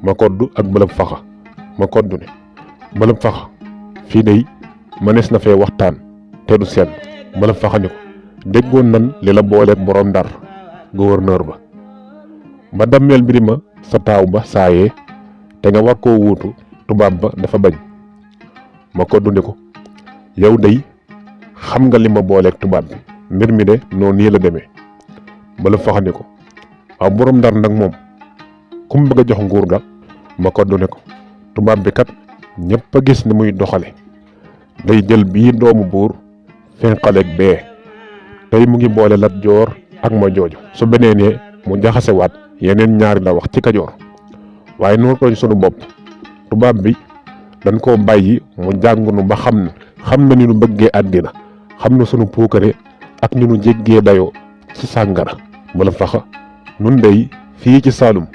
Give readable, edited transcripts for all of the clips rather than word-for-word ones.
ma koddu ak bëlëb faxa. ma koddu ne bëlëb faxa fii day mënees na fee waxtaan te du seen. bëlëb faxa ni ko déggoon nan li la booleeg borom Ndar gouverneur ba dammeel Birima sa taaw ba saayee te nga war koo wuutu tubaab ba dafa bañ. ma koddu ni ko yow day xam nga li ma booleeg tubaab bi mbir mi de noonu nii la demee. bëlëb faxa ni ko waaw borom Ndar nag moom ku mu bëgg a jox nguur ga. ma koddu ne ko tubaab bi kat ñëpp a gis ni muy doxale day jël bii doomu buur fenqaleeg bee tey mu ngi boole Lat Joor ak ma jooju su beneenee mu jaxasewaat yeneen ñaari la wax ci Kajoor waaye noonu tooñ sunu bopp tubaab bi dañ koo bàyyi mu jàng nu ba xam na ni nu bëggee àddina xam na sunu puukare ak ni nu jéggee dayoo ci sàngara. bëlëb faxa nun dey fii ci Saalum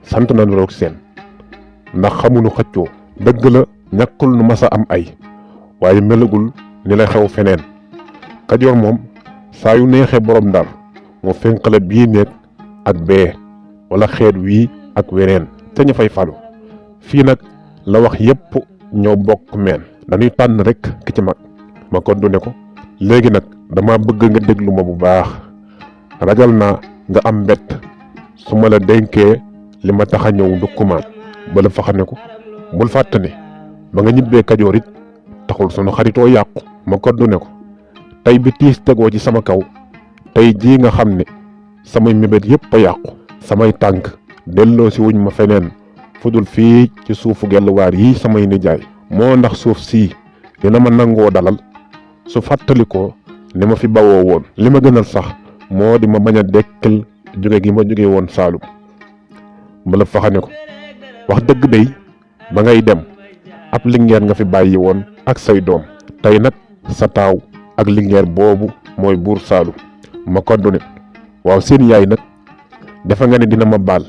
sant nañu roog seen ndax xamuñu xëccoo dëgg la ñàkkul nu masa am ay waaye melagul ni la xew feneen. Kajoor moom saa yu neexee borom Ndar mu fenqale bii néeg ak bee wala xeet wii ak weneen te ñu fay falu. fii nag la wax yépp ñoo bokk meen dañuy tànn rek ki ci mag. ma koddu ne ko léegi nag dama bëgg nga déglu ma bu baax ragal naa nga am mbett su ma la dénkee li ma tax a ñëw ndukkumaan. bëlëb faxa ne ko bul fàtte ne ba nga ñibbee Kajoor it taxul sunu xaritoo yàqu. ma koddu ne ko tey bi tiis tegoo ci sama kaw tey jii nga xam ne samay mébét yépp a yàqu. samay tànk delloo si wuñ ma feneen fudul fii ci suufu gelluwaar yi samay nijaay moo ndax suuf sii dina ma nangoo dalal su fàttalikoo ni ma fi bawoo woon. li ma gënal sax moo di ma bañ a dekkal jóge gi ma jóge woon Saalum. bëlëb faxa ne ko wax dëgg day ba ngay dem ab lingeer nga fi bàyyi woon ak say doom tey nag sa taaw ak lingeer boobu mooy buur Saalum. ma koddu ne waaw seen yaay nag dafa nga ne dina ma baal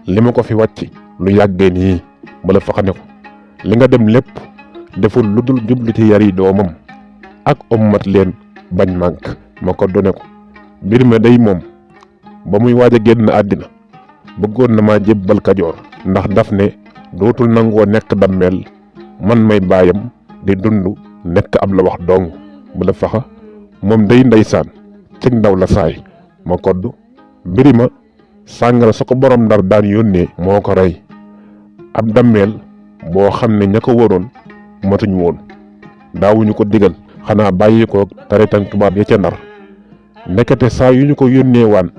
li ma ko fi wàcc lu yàggee nii. bëlëb faxa ne ko li nga dem lépp deful lu dul jublu ci yari doomam ak ommat leen bañ mànk. ma koddu ne ko Birima day moom ba muy waaj a génn àddina bëggoon na maa jébbal Kajoor ndax daf ne dootul nangoo nekk dammeel man may baayam di dund nekk ab la wax dong. bëlëb faxa moom day ndeysaan cig ndaw la saay. ma koddu Birima sàngara su ko borom Ndar daan yónnee moo ko rey ab dammeel boo xam ne ña ko waroon matuñ woon daawuñu ko digal xanaa bàyyi ko taritan tubaab ya ca Ndar nekkate saa yu ñu ko yónnee waan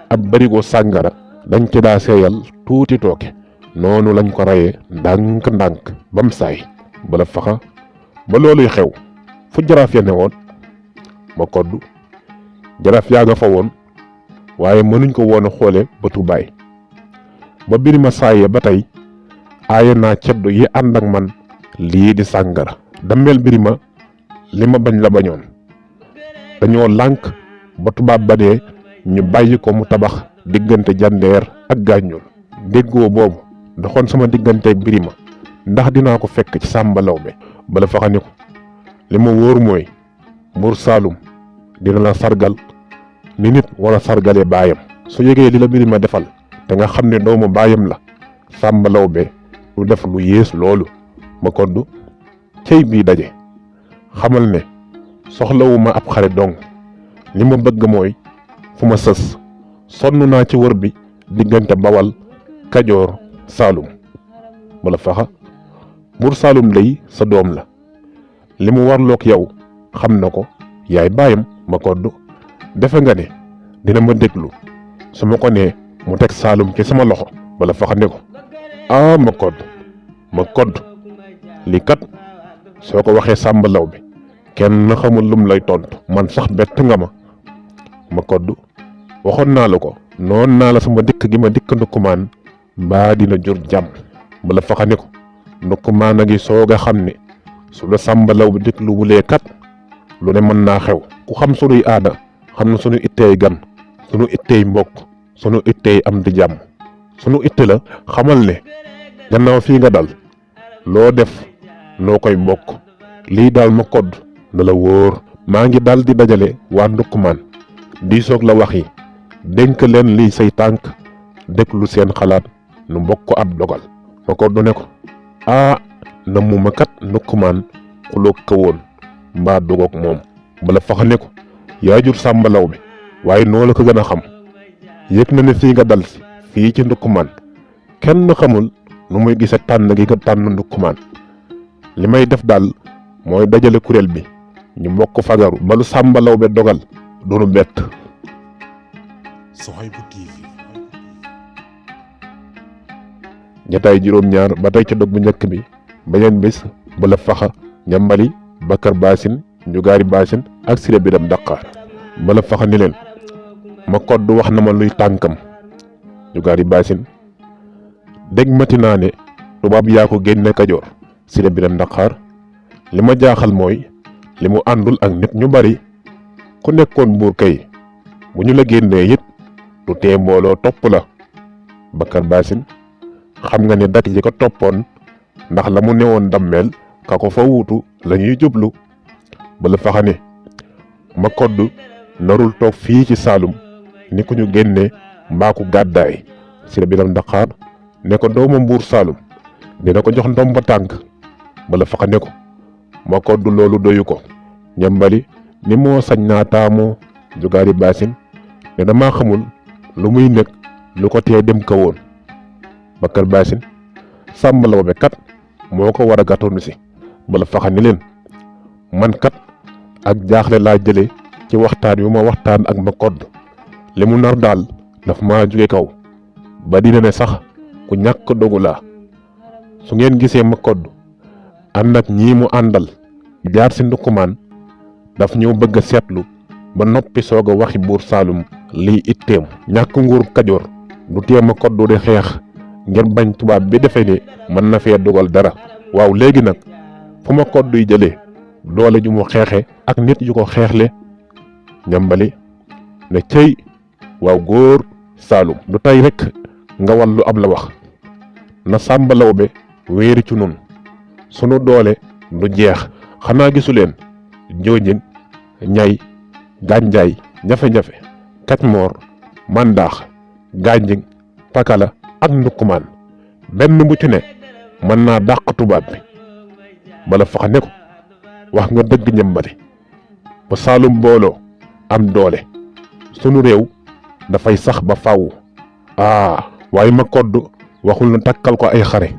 ab barigo sàngara dañ ci daa seeyal tuuti tooke noonu lañ ko reyee ndànk-ndànk bam saay. bëlëb faxa ba looluy xew fu jaraaf ya ne woon. ma koddu jaraaf yaa nga fa woon waaye mënuñ ko woon a xoole bëtu baay. ba Birima saaye ba tey aaye naa ceddo yi ànd ak man lii di sàngara. dammeel Birima li ma bañ la bañoon dañoo lànk ba tubaab ba dee ñu bàyyi ko mu tabax diggante jandeer ak gànjool. déggoo boobu doxoon sama digganteeg Birima ndax dinaa ko fekk ci Sàmba Lawbe. bëlëb faxa ni ko li ma wóor mooy buur Saalum dina la sargal ni nit wala sargale baayam su yëgee li la Birima defal te nga xam ne doomu baayam la Sàmba Lawbe lu def lu yées loolu. ma koddu cey bii daje xamal ne soxlawuma ab xare dong li ma bëgg mooy fu ma sës sonn naa ci wër bi diggante Bawal Kajoor Saalum. bëlëb faxa buur Saalum lay sa doom la li mu warloog yow xam na ko yaay baayam. ma koddu defe nga ne dina ma déglu su ma ko nee mu teg Saalum ci sama loxo. bëlëb faxa ne ko ma koddu lii kat soo ko waxee Sàmba Lawbe kenn xamul lum lay tontu man sax bett nga ma. ma koddu waxoon naa la ko noon naa la sama dikk gi ma dikk ndukkumaan mbaa dina jur jàmm. bëlëb faxa ne ko ndukkumaan a ngi soog a xam ne su la Sàmba Lawbe déglu wulee kat lu ne mën naa xew. ku xam sunuy aada xam na sunu itteey gan sunu itteey mbokk sunu itteey am di jàmm sunu itte la xamal ne gannaaw fii nga dal loo def noo koy bokk. lii daal ma kodd na la wóor maa ngi dal di dajale waa ndukkumaan di soog la wax yi dénk leen liy say tànk déglu seen xalaat nu bokk ab dogal. ma koddu ne ko na mu ma kat ndukkumaan xuloog ka woon mbaa dogoog moom. Bala Faxa ne ko yaa jur Sàmba Lawbe waaye noo la ko gën a xam yëg na ne fii nga dal si fii ci ndukkumaan kenn xamul nu muy gise tànn gi nga tànn ndukkumaan li may def daal mooy dajale kuréel bi ñu mbokk fagaru balu Sàmba Lawbe dogal du nu bett. Souhaïbou TV. jataay juróom-ñaar ba tey ca dog bu njëkk bi beneen bis Bala Faxa Ñambali Bakar Baasin Njugaari Baasin ak Siré Biram Daqaar. Bala Faxa ni leen ma kodd wax na ma luy tànkam. Njugaari Baasin dégg mati naa ne tubaab yaa ko génne Kajoor. Siré Biram Daqaar li ma jaaxal mooy li mu àndul ak nit ñu bari ku nekkoon buur kay bu ñu la génnee it du tee mbooloo topp la. Bakar Baasin xam nga ne dak yi ko toppoon ndax la mu newoon dammeel ka ko fa wuutu la ñuy jublu. Bala Faxa ne ma kodd narul toog fii ci Saalum ni ku ñu génne mbaa ku gàddaay. Siré Biram Daqaar ne ko doomam buur Saalum dina ko jox ndomba tànk. Bala Faxa ne ko ma kodd loolu doyu ko. Ñambali ni moo sañ naa taamoo. Njugaari Baasin ne damaa xamul lu muy nekk lu ko tee dem ka woon. Bakar Baasin Sàmba Lawbe kat moo ko war a gàttoonu si. Bala Faxa ni leen man kat ak jaaxle laa jële ci waxtaan yu ma waxtaan ak ma kodd li mu nar daal daf maa jóge kaw ba dina ne sax ku ñàkk dogu laa. su ngeen gisee ma kodd ànd ak ñii mu àndal jaar si ndukkumaan daf ñëw bëgg a seetlu ba noppi soog a waxi buur Saalum lii itteem. ñàkk nguur Kajoor du tee ma kodd di xeex ngir bañ tubaab bi defe ne mën na fee dugal dara. waaw léegi nag fu ma kodd yi jëlee doole ju mu xeexe ak nit yu ko xeexle. Ñambali ne cëy waaw góor Saalum du tey rek nga wallu am la wax na Sàmba Lawbe wéeri ci nun sunu doole du jeex. xanaa gisu leen Njoojin Ñay Gànjaay Ñafe-Ñafe Kacmoor Mandaax Gànjing Pakala ak Ndukkumaan benn bu ci ne mën naa dàq tubaab bi. Bala Faxa ne ko wax nga dëgg Ñambali ba Saalum booloo am doole sunu réew dafay sax ba faaw. waaye ma kodd waxul na takkal ko ay xare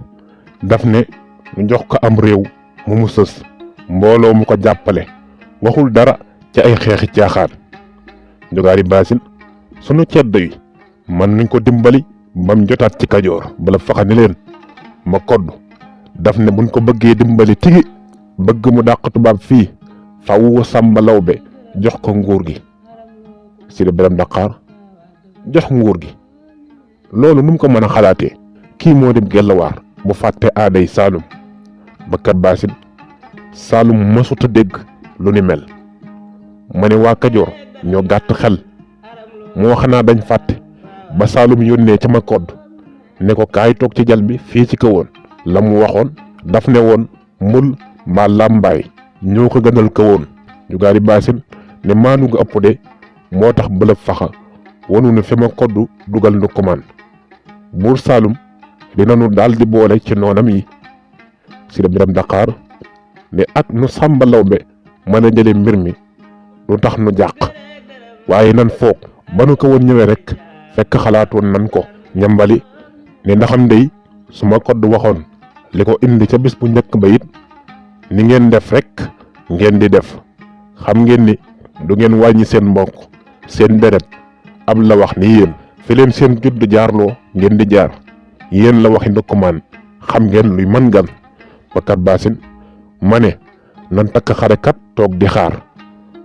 daf ne ñu jox ko am réew mu sës mbooloo mu ko jàppale waxul dara ci ay xeexi caaxaan. Njugaari Baasin sunu ceddo yi mën nañ ko dimbali bam jotaat ci Kajoor. Bala Faxa ni leen ma kodd daf ne buñ ko bëggee dimbali tigi bëgg mu dàq tubaab fii faw Sàmba Lawbe jox ko nguur gi. Siré Biram Daqaar jox nguur gi loolu nu mu ko mën a xalaatee kii moo dem Gelawaar bu fàtte aaday Saalum. Bakar Baasin Saalum mësut a dégg lu ni mel ma ne waa Kajoor ñoo gàtt xel moo xanaa dañ fàtte ba Saalum yónnee ca ma kodd ne ko kaay toog ci jal bi fii ci kawoon la mu waxoon daf ne woon mbul mbaa làmbaay ñoo ko gënal kawoon. Njugaari Baasin ne maanu nga ëpp de moo tax Bala Faxa wonu ne fi ma kodd dugal ndukkumaan buur Saalum dinanu daal di boole ci noonam yi. Siré Biram Daqaar ne ak nu Sàmba Lawbe mën a jële mbir mi lu tax nu jàq waaye nan foog ba nu ko woon ñëwee rek fekk xalaatoon nan ko. Ñambali ne ndaxam ndey su ma kodd waxoon li ko indi ca bis bu njëkk ba it ni ngeen def rek ngeen di def xam ngeen ni du ngeen wàññi seen mbokk seen deret am la wax ni yéen fi leen seen judd jaarloo ngeen di jaar yéen la waxi ndukkumaan xam ngeen luy mën gan. Bakar Baasin ma ne nan takk xarekat toog di xaar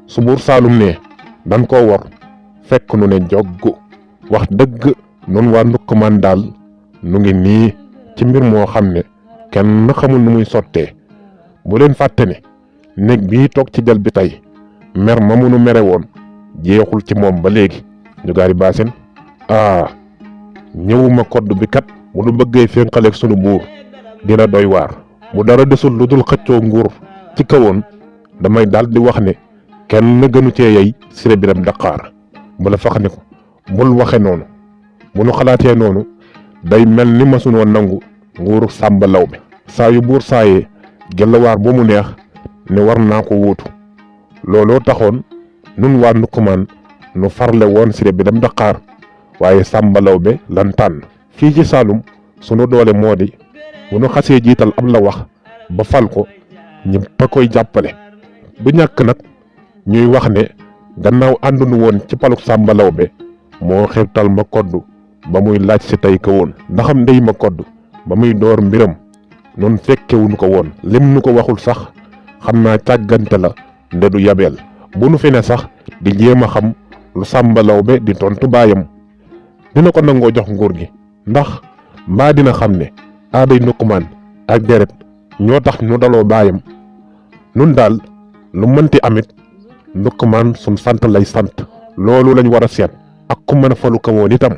su buur Saalum ne dan koo wor fekk nu ne joggu wax dëgg nun waa ndukkumaan daal nu ngi nii ci mbir moo xam ne kenn xamul nu muy sottee. bu leen fàtte ne néeg bii toog ci jal bi tey mer ma munu mere woon jeexul ci moom ba léegi. Njugaari Baasin ñëwuma kodd bi kat bu nu bëggee fénqaleeg sunu buur dina doy waar. bu dara desul lu dul xëccoo nguur ci kawoon damay daal di wax ne kenn gënu cee yey Siré Biram Daqaar. Bala Faxa ne ko bul waxe noonu bu nu xalaatee noonu day mel ni masunoo nangu nguuru Sàmba Lawbe saa yu buur saayee Gelawaar ba mu neex ne war naa ko wuutu looloo taxoon nun waa Ndoukoumane nu farle woon Siré bi dem Dakar waaye Sàmba Lawbe lan tànn fii ci Saalum sunu doole moo di bu nu xasee jiital ab la wax ba fal ko ñëpp a koy jàppale du ñàkk nag ñuy wax ne gannaaw àndunu woon ci paluk Sàmba Lawbe moo xirtal ma koddu ba muy laaj si tey ko woon ndaxam ndey ma koddu ba muy door mbiram noonu fekkewuñu ko woon lim nu ko waxul sax xam naa càggante la nde du yabeel bu nu fi ne sax di jéem a xam lu Sàmba Lawbe di tontu baayam dina ko nangoo jox nguur gi ndax mbaa dina xam ne aaday Ndoukoumane ak deret ñoo tax nu daloo baayam nun daal lu mënti amit Ndoukoumane sun sant lay sant loolu lañ war a seet ak ku mën a falu ko woon itam